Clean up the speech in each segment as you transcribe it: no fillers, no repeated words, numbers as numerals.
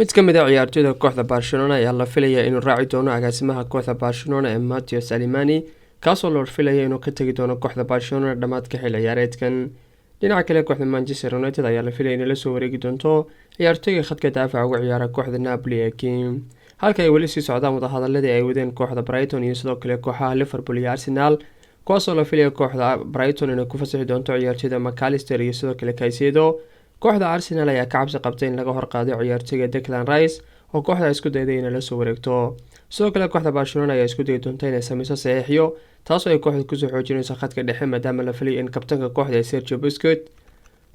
Mid ka mid ah ciyaartoyda kooxda Barcelona ayaa la filaya inuu raaci doono agaasimaha kooxda Barcelona ee Mateu Alemany, kaasoo loo filaya inuu ka tegi doono kooxda Barcelona dhammaadka xil ciyaareedkan. Dhinaca kale, kooxda Manchester United ayaa la filaya inay lasoo wareegi doonto ciyaartoyga khadka daafaca uga ciyaara kooxda Napoli ee Kim, halka ay weli sii socdaan wadahadaladii ay wadeen kooxda Brighton iyo sidoo kale kooxaha Liverpool iyo Arsenal, kuwaasoo la filaya kooxda Brighton inay ku fasaxi doonto ciyaartoyda Mac Allister iyo sidoo kale Caicedo. Kooxda Arsenal ayaa ka cabsi qabtay in laga horqaaday ciyaartoyga Declan Rice oo kooxda isku dayday inay lasoo wareegto. Sidoo kale, kooxda Barcelona ayaa isku dayi doonta inay sameyso saxiixyo, taasoo ay kooxda kusoo xoojinayso khadka dhexe, maadaama la filaya in kabtanka kooxda ee Sergio Busquets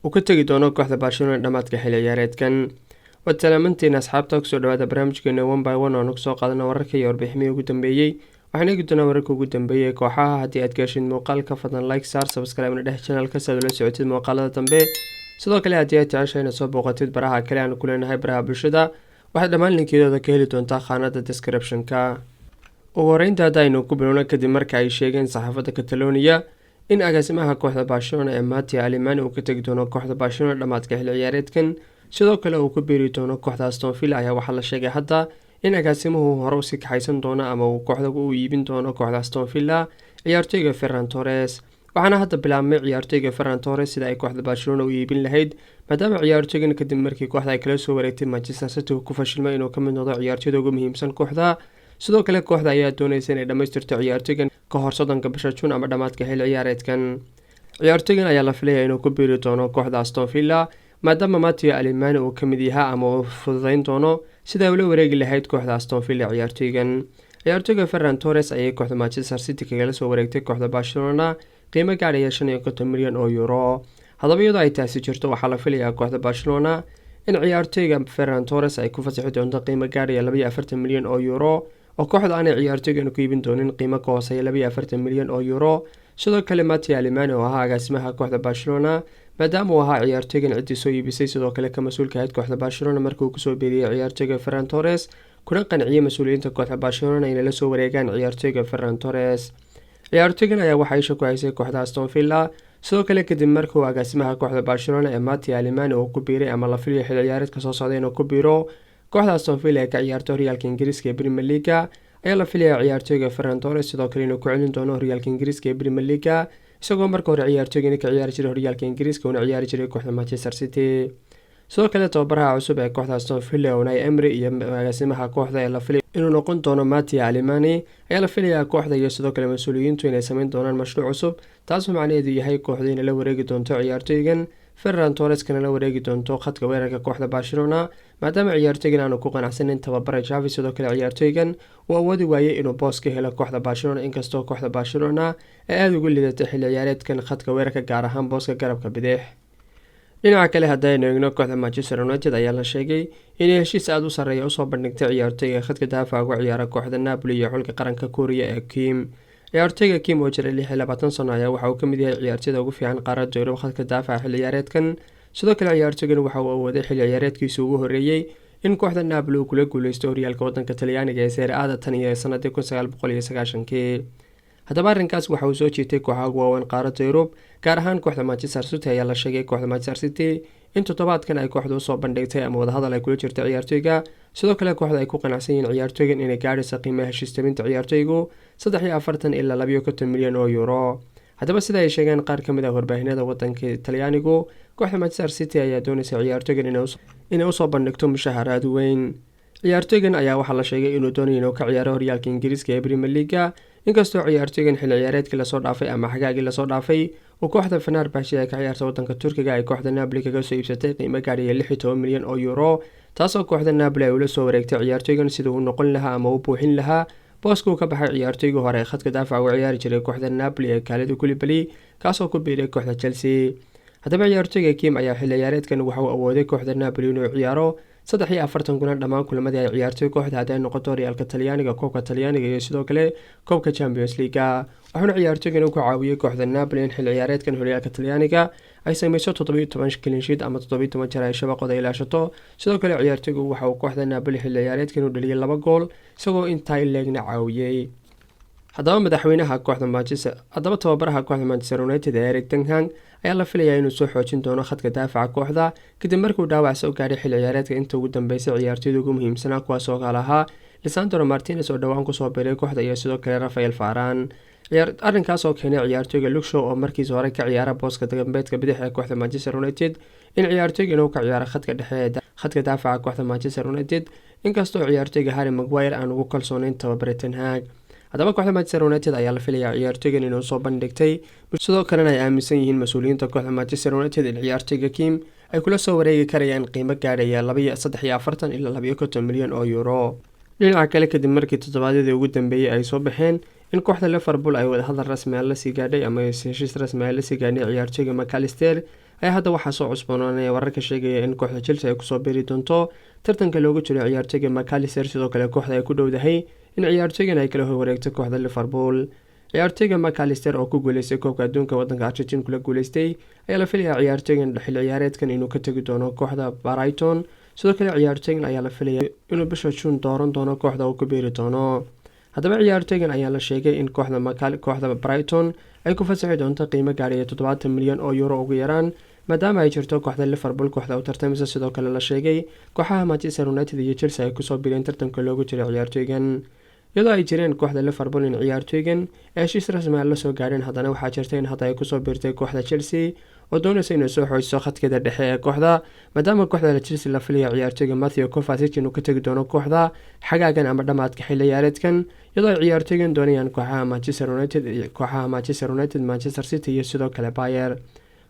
uu ka tegi doono kooxda Barcelona dhammaadka xilli ciyaareedkan. Waad salaamantiin, asxaabta. Kusoo dhawaada barnaamijkeena One by One oo aanu kusoo qaadana wararka iyo warbiximihii ugu dambeeyey. Waxaan eegi doonaa wararka ugu dambeeyey ee kooxaha. Haddii aad gaashid muuqaalka, fadlan like saar, subscribe na dheh channelka si aad ula socotid muuqaalada dambe. Sidoo kale, haddii aad jeceshahay inaad soo booqatid baraha kale aanu ku leenahay baraha bulshada, waxaad dhammaan linkiyadooda ka heli doontaa khaanada description-ka. Ugu horeynta, haddaynu ku bilowno, kadib marka ay sheegeen saxaafadda Catalonia in agaasimaha kooxda Barcelona ee Mateu Alemany uu ka tegi doono kooxda Barcelona dhammaadka xilli ciyaareedkan, sidoo kale uu ku biiri doono kooxda Aston Villa, ayaa waxaa la sheegay hadda in agaasimuhu hore usii kaxaysan doono ama uu kooxda u iibin doono kooxda Aston Villa ciyaartoyga Ferran Torres. Waxaana hadda bilaabmay ciyaartoyga Ferran Torres sida ay kooxda Barcelona u iibin lahayd, maadaama ciyaartoygan kadib markii kooxda ay kala soo wareegtay Manchester City uu ku fashilmay inuu ka mid noqdo ciyaartoyda ugu muhiimsan kooxda. Sidoo kale, kooxda ayaa doonaysa inay dhammaystirto ciyaartoygan ka hor 30-ka bisha Juun ama dhammaadka xilli ciyaareedkan. Ciyaartoygan ayaa la filaya inuu ku biiri doono kooxda Aston Villa, maadaama Mateu Alemany uu ka mid yahaa ama uu fududeyn doono sida ay ula wareegi lahayd kooxda Aston Villa ciyaartoygan. Ciyaartoyga Ferran Torres ayay kooxda Manchester City kagala soo wareegtay kooxda Barcelona qiimo gaadhaya 55 milyan oo euro. Haddaba, iyadoo ay taasi jirto, waxaa la filayaa kooxda Barcelona in ciyaartoyga Ferran Torres ay ku fasaxi doonto qiimo gaadhaya 42 milyan oo euro, oo kooxda aanay ciyaartoygan ku iibin doonin qiimo ka hooseeya 42 milyan oo euro. Sidoo kale, Mateu Alemany oo ahaa agaasimaha kooxda Barcelona, maadaama uu ahaa ciyaartoygan ciddii soo iibisay, sidoo kale ka mas-uulka ahayd kooxda Barcelona markii uu kusoo biiriyey ciyaartoyga Ferran Torres, kuna qanciyey mas-uuliyiinta kooxda Barcelona inay lasoo wareegaan ciyaartoyga Ferran Torres. Ciyaartoygan ayaa waxaa isha ku haysay kooxda Aston Villa. Sidoo kale, kadib markii uu agaasimaha kooxda Barcelona ee Mateu Alemany uu ku biiray ama la filayo xil ciyaareedka soo socda inuu ku biiro kooxda Aston Villa ee ka ciyaarta horyaalka Ingiriiska ee Premier League-ga, ayaa la filaya ciyaartoyga Ferran Torres sidoo kale inuu ku celin doono horyaalka Ingiriiska ee Premier League-ga, isagoo marka hore ciyaartoygani ka ciyaari jiray horyaalka Ingiriiska una ciyaari jiray kooxda Manchester City. Sidoo kale, tababaraha cusub ee kooxda Aston Villa, Unai Emery, iyo agaasimaha kooxda ee la filay inuu noqon doono Mateu Alemany ayaa la filayaa kooxda iyo sidoo kale mas-uuliyiintu inay sameyn doonaan mashruuc cusub, taasoo macnaheedu yahay kooxdu inay la wareegi doonto ciyaartoygan Ferran Torres, kana la wareegi doonto khadka weerarka kooxda Barcelona, maadaama ciyaartoygan aanu ku qanacsanin tababara Xavi. Sidoo kale, ciyaartoygan uu awoodi waayey inuu boos ka helo kooxda Barcelona, inkastoo kooxda Barcelona ay aada ugu liidatay xilli ciyaareedkan khadka weerarka, gaar ahaan booska garabka bidix. Dhinaca kale, haddaynu eegno, kooxda Manchester United ayaa la sheegay inay heshiis aada u sarreeya usoo bandhigtay ciyaartoyga khadka daafaca uga ciyaara kooxda Napoli iyo xulka qaranka Kuuriya ee Kim. Ciyaartoyga Kim oo jiray 26 sano ayaa waxa uu ka mid yahay ciyaartoyda ugu fiican qaaradda Yurub khadka daafaca xilli ciyaareedkan. Sidoo kale, ciyaartoygan waxa uu awooday xilli ciyaareedkiisa ugu horreeyey in kooxda Napoli uu kula guuleysto horyaalka wadanka Talyaaniga ee Serie A-da tan iyo sanadii 1990-kii. Haddaba, arrinkaas waxa uu soo jiitay kooxaha ugu waaweyn qaaradda Yurub, gaar ahaan kooxda Manchester City. Ayaa la sheegay kooxda Manchester City in toddobaadkan ay kooxda usoo bandhigtay ama wadahadal ay kula jirta ciyaartoyga. Sidoo kale, kooxda ay ku qanacsan yihiin ciyaartoygan inay gaadhaysa qiimaha heshiistabinta ciyaartoygu 43 ilaa 52 milyan oo euro. Haddaba, sida ay sheegeen qaar ka mid ah warbaahinada wadanka Talyaanigu, kooxda Manchester City ayaa doonaysa ciyaartoygan inay usoo bandhigto mushaharaad weyn. Ciyaartoygan ayaa waxaa la sheegay inuu doonaya inuu ka ciyaaro horyaalka Ingiriiska ee Premier League-ga, inkastoo ciyaartoygan xilli ciyaareedkii lasoo dhaafay ama xagaagii lasoo dhaafay uu kooxda Fenerbahce ee ka ciyaarta wadanka Turkiga ay kooxda Napoli kaga soo iibsatay qiimo gaadhaya 16 milyan oo euro, taasoo kooxda Napoli ay ula soo wareegtay ciyaartoygan sidii uu noqon lahaa ama u buuxin lahaa booska uu ka baxay ciyaartoygii hore ee khadka daafaca uga ciyaari jiray kooxda Napoli ee Kalidou Koulibaly, kaasoo ku biiray kooxda Chelsea. Haddaba, ciyaartoyga Kim ayaa xilli ciyaareedkan waxa uu awooday kooxda Napoli inuu ciyaaro 43 kulan, dhammaan kulamadii ay ciyaartay kooxda, hadday noqoto horyaalka Talyaaniga, koobka Talyaaniga iyo sidoo kale koobka Champions League-ga. Wuxuuna ciyaartoygan ku caawiyey kooxda Napoli in xilli ciyaareedkan horyaalka Talyaaniga ay sameyso 17 clean sheet ama 17 jeer ay shabaqooda ilaashato. Sidoo kale, ciyaartoygu waxa uu kooxda Napoli xilli ciyaareedkan u dhaliyay 2 gool, isagoo intaa in leegna caawiyey. Haddaba madaxweynaha kooxda Manchester, haddaba tababaraha kooxda Manchester United ee Erik ten Hag ayaa la filayaa inuu soo xoojin doono khadka daafaca kooxda, kadib markuu dhaawac soo gaadhay xilli ciyaareedka inta ugu dambeysay ciyaartoyda ugu muhiimsanaa, kuwaas oo kale ahaa Lisandro Martinez oo dhowaan kusoo biiray kooxda iyo sidoo kale Raphael Varane. Arrinkaas oo keenay ciyaartoyga Luke Shaw oo markiisa hore ka ciyaara booska dambeedka bidix ee kooxda Manchester United in ciyaartoyga inuu ka ciyaaro khadka dhexe, khadka daafaca kooxda Manchester United, inkastoo ciyaartoyga Harry Maguire aan ugu kalsooneyn tababare ten Hag. Haddaba kooxda Manchester United ayaa la filayaa ciyaartoygan inuu soo bandhigtay, sidoo kalena ay aaminsan yihiin mas-uuliyiinta kooxda Manchester United in ciyaartoyga Kim ay kula soo wareegi karayaan qiimo gaadhaya 43 ilaa 52 milyan oo euro. Dhinaca kale, kadib markii toddobaadyadii ugu dambeeyey ay soo baxeen in kooxda Liverpool ay wadahadal rasmi ah lasii gaadhay ama heshiis rasmi ah lasii gaadhay ciyaartoyga Mac Allister, ayaa hadda waxaa soo cusboonaanaya wararka sheegaya in kooxda Chelsea ay kusoo biiri doonto tartanka loogu jiro ciyaartoyga Mac Allister. Sidoo kale kooxda ay ku dhowdahay in ciyaartoygan ay kala horwareegto kooxda Liverpool. Ciyaartoyga Mac Allister oo ku guuleystay koobka adduunka wadanka Argentin kula guuleystay ayaa la filayaa ciyaartoygan xilli ciyaareedkan inuu ka tegi doono kooxda Brighton. Sidoo kale ciyaartoygan ayaa la filaya inuu bisha Juun dooran doono kooxda uu ku biiri doono. Haddaba ciyaartoygan ayaa la sheegay in kooxda Brighton ay ku fasaxi doonto qiimo gaadhaya 70 milyan oo euro ugu yaraan, maadaama ay jirto kooxda Liverpool kooxda u tartamaysa. Sidoo kale la sheegay kooxaha Manchester United iyo Chelsea ay kusoo bireen tartanka loogu jiray ciyaartoygan. Iyadoo ay jireen kooxda Liverpool in ciyaartoygan ee heshiis rasmi ah lasoo gaadheen, haddana waxaa jirta in hadda ay kusoo biirtay kooxda Chelsea oo doonaysa inay soo xoojiso khadkeeda dhexe ee kooxda, maadaama kooxda Chelsea la filaya ciyaartoyga Mateo Kovacic inuu ka tegi doono kooxda xagaagan ama dhammaadka xilli ciyaareedkan, iyadoo ay ciyaartoygan doonayaan kooxaha Manchester United, Manchester City iyo sidoo kale Bayer.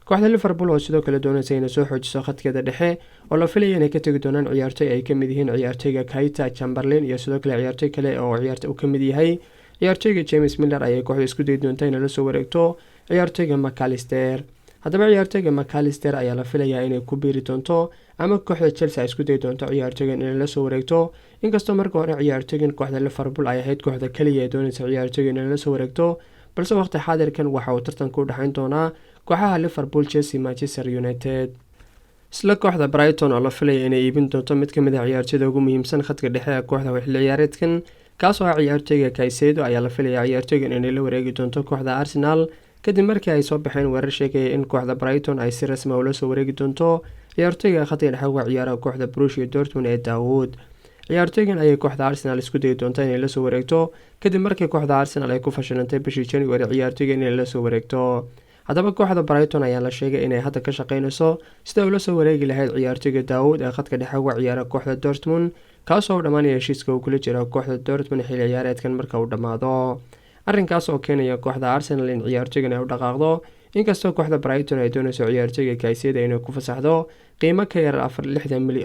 Kooxda Liverpool oo sidoo kale doonaysa inay soo xoojiso khadkeeda dhexe oo la filaya inay ka tegi doonaan ciyaartoy ay kamid yihiin ciyaartoyga Keita, Chamberlain iyo sidoo kale ciyaartoy kale oo ciyaarta uu kamid yahay ciyaartoyga James Milner, ayay kooxdu isku dayi doonta inay la soo wareegto ciyaartoyga Mac Allister. Haddaba ciyaartoyga Mac Allister ayaa la filayaa inay ku biiri doonto ama kooxda Chelsea ay isku dayi doonto ciyaartoygan inay la soo wareegto, inkastoo marka hore ciyaartoygan kooxda Liverpool ay ahayd kooxda keliya ee doonaysa ciyaartoygan inay la soo wareegto, balse waqti xaadirkan waxa uu tartanka u dhexeyn doonaa kooxaha Liverpool, Chelsea, Manchester United. Isla kooxda Brighton oo la filaya inay iibin doonto mid kamid ah ciyaartoyda ugu muhiimsan khadka dhexe ee kooxda xilli ciyaareedkan, kaasoo ah ciyaartoyga Caicedo, ayaa la filaya ciyaartoygan inay la wareegi doonto kooxda Arsenal, kadib markii ay soo baxeen weerar sheegaya in kooxda Brighton ay si rasmi ula soo wareegi doonto ciyaartoyga khadka dhexe uga ciyaara kooxda Borussia Dortmund ee Dawood. Ciyaartoygan ayay kooxda Arsenal isku dayi doonta inay lasoo wareegto, kadib markii kooxda Arsenal ay ku fashilantay bishii January ciyaartoygan inay lasoo wareegto. Haddaba kooxda Brighton ayaa la sheegay inay hadda ka shaqeynayso sida ula soo wareegi lahayd ciyaartoyga Daawud ee khadka dhexe uga ciyaara kooxda Dortmund, kaasoo dhammaanaya heshiiska uu kula jiro kooxda Dortmund xilli ciyaareedkan marka uu dhammaado. Arrinkaas oo keenaya kooxda Arsenal in ciyaartoygan ay u dhaqaaqdo, inkastoo kooxda Brighton ay doonayso ciyaartoyga Caicedo inay ku fasaxdo qiimo ka yar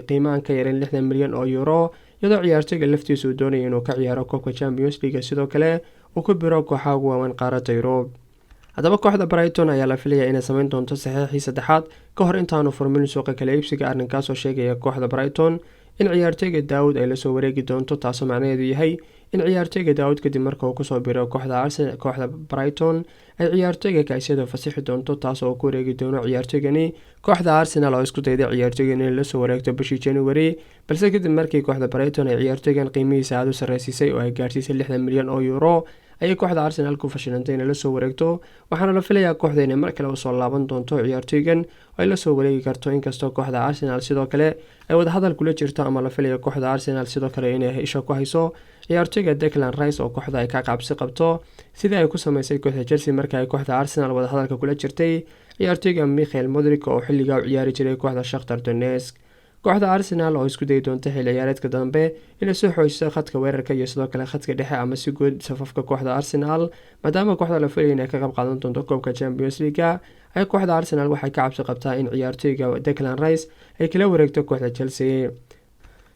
qiimo aan ka yarin 60 milyan oo euro, iyadoo ciyaartoyga laftiisa uu doonaya inuu ka ciyaaro koobka Champions League, sidoo kale uu ku biro kooxaha ugu waaweyn qaaradda Yurub. Haddaba kooxda Brighton ayaa la filaya inay sameyn doonto saxiixii saddexaad ka hor intaanu furmin suuqa kala iibsiga. Arrinkaasoo sheegaya kooxda Brighton in ciyaartoyga Daawud ay lasoo wareegi doonto, taasoo macnaheedu yahay in ciyaartoyga Daawud kadib marka uu kusoo biro kooxda Arsenal, kooxda Brighton ay ciyaartoyga Caicedo fasixi doonto, taasoo uu ku wareegi doono ciyaartoygani kooxda Arsenal oo isku dayday ciyaartoygan inay lasoo wareegto bishii January, balse kadib markii kooxda Brighton ay ciyaartoygan qiimihiisa aada u sarreysiisay oo ay gaarsiisay 60 milyan oo euro, ayay kooxda Arsenal ku fashilantay inay lasoo wareegto. Waxaana la filayaa kooxda inay mar kale usoo laaban doonto ciyaartoygan oo ay lasoo wareegi karto, inkastoo kooxda Arsenal sidoo kale ay wadahadal kula jirto ama la filayo kooxda Arsenal sidoo kale inay isha ku hayso ciyaartoyga Declan Rice oo kooxda ay ka cabsi qabto, sidii ay ku sameysay kooxda Chelsea marka ay kooxda Arsenal wadahadalka kula jirtay ciyaartoyga Mykhailo Mudryk oo xilligaa u ciyaari jiray kooxda Shakhtar Donetsk. Kooxda Arsenal oo isku dayi doonta xilli ciyaareedka dambe inay soo xoojiso khadka weerarka iyo sidoo kale khadka dhexe ama si guud safafka kooxda Arsenal, maadaama kooxda la filaya inay ka qayb qaadan doonto koobka Champions League-a, ay kooxda Arsenal waxay ka cabsi qabtaa in ciyaartoyga Declan Rice ay kala wareegto kooxda Chelsea.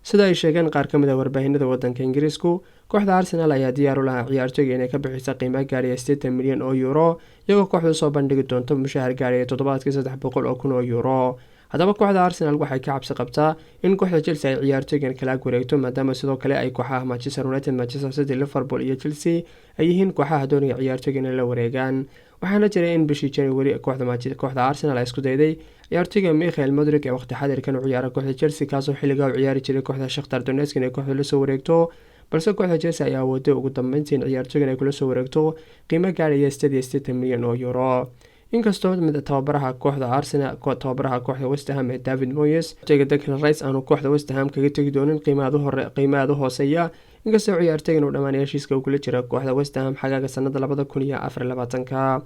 Sida ay sheegeen qaar ka mid ah warbaahinada wadanka Ingiriisku, kooxda Arsenal ayaa diyaar u lahaa ciyaartoyga inay ka bixiso qiimo gaaraya 80 milyan oo euro, iyagoo kooxdu soo bandhigi doonto mushahar gaaraya toddobaadkii 300,000 oo euro. Haddaba kooxda Arsenal waxay ka cabsi qabtaa in kooxda Chelsea ay ciyaartoygan kala ag wareegto, maadaama sidoo kale ay kooxaha Manchester United, Manchester City, Liverpool iyo Chelsea ay yihiin kooxaha doonaya ciyaartoygan inay la wareegaan. Waxaana jiray in bishii January kooxda Arsenal ay isku dayday ciyaartoyga Mykhailo Mudryk ee waqti xadirkan u ciyaara kooxda Chelsea, kaasoo xilligaa u ciyaari jiray kooxda Shakhtar Donetsk, inay kooxdu lasoo wareegto, Balse kooxda Chelsea ayaa awooday ugu dambeyntii in ciyaartoygan ay kula soo wareegto qiimo gaaraya €88 milyan. Inkastoo mid tababaraha kooxda Arsenal, tababaraha kooxda West Ham ee David Moyes, ciyaartoyga Declan Rice aanu kooxda West Ham kaga tegi doonin qiimo aada u hooseeya, inkastoo ciyaartoygan uu dhammaanay heshiiska uu kula jira kooxda West Ham xagaaga sanada 2024-ka.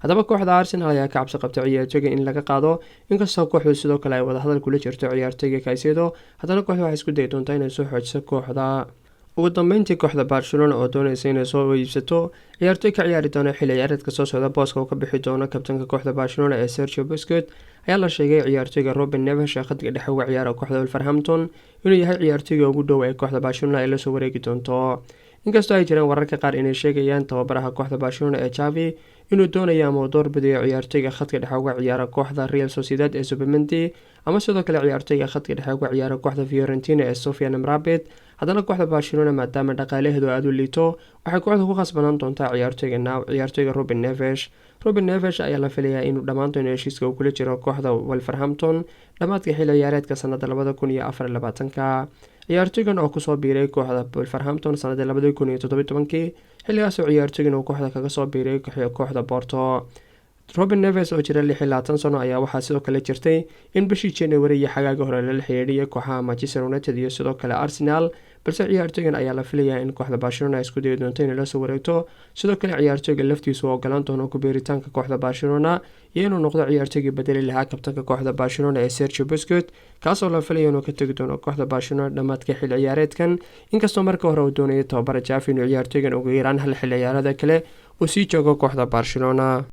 Haddaba kooxda Arsenal ayaa ka cabsi qabtay ciyaartoyga in laga qaado. Inkastoo kooxdu sidoo kale ay wadahadal kula jirto ciyaartoyga Caicedo, haddana kooxda waxay isku dayi doontaa inay soo xoojiso kooxda. Ugu dambeyntii, kooxda Barcelona oo dooneysa inay soo iibsato ciyaartoy ka ciyaari doona xilli ciyaareedka soo socda booska uu ka bixi doono kabtanka kooxda Barcelona ee Sergio Busquets ayaa la sheegay ciyaartoyga Ruben Neves ee khadka dhexe uga ciyaara kooxda Wolverhampton inuu yahay ciyaartoyga ugu dhow ee kooxda Barcelona ay lasoo wareegi doonto. Inkastoo ay jiraan wararka qaar inay sheegayaan tababaraha kooxda Barcelona ee Xavi inuu doonayo ama uu doorbidayo ciyaartoyga khadka dhexe uga ciyaara kooxda Real Sociedad ee Zubimendi ama sidoo kale ciyaartoyga khadka dhexe uga ciyaara kooxda Fiorentina ee Sofyan Amrabat, haddana kooxda Barcelona, maadaama dhaqaalaheedu aada u liito, waxay kooxda ku khasbanaan doontaa ciyaartoyga Ruben Neves. Ruben Neves ayaa la filayaa inuu dhammaan doono heshiiska uu kula jiro kooxda Wolverhampton dhammaadka xilli ciyaareedka sanada 2024-ka. Ciyaartoygan oo kusoo biiray kooxda Wolverhampton sanadii 2017-kii, xilligaasoo ciyaartoygan uu kooxda kaga soo biiray kooxda Porto. Ruben Neves oo jira 26 sano ayaa waxaa sidoo kale jirtay in bishii January iyo xagaaga hore lala xiriiriyay kooxaha Manchester United iyo sidoo kale Arsenal. Balse ciyaartoygan ayaa la filayaa in kooxda Barcelona ay isku dayi doonto inay lasoo wareegto. Sidoo kale ciyaartoyga laftiisu ogolaan doono ku biiritaanka kooxda Barcelona iyo inuu noqdo ciyaartoygii bedeli lahaa kabtanka kooxda Barcelona ee Sergio Busquets, kaasoo la filaya inuu ka tegi doono kooxda Barcelona dhammaadka xilli ciyaareedkan, inkastoo marka hore uu doonayay tababara Xavi inuu ciyaartoygan ugu yaraan hal xilli ciyaarada kale uu sii joogo kooxda Barcelona.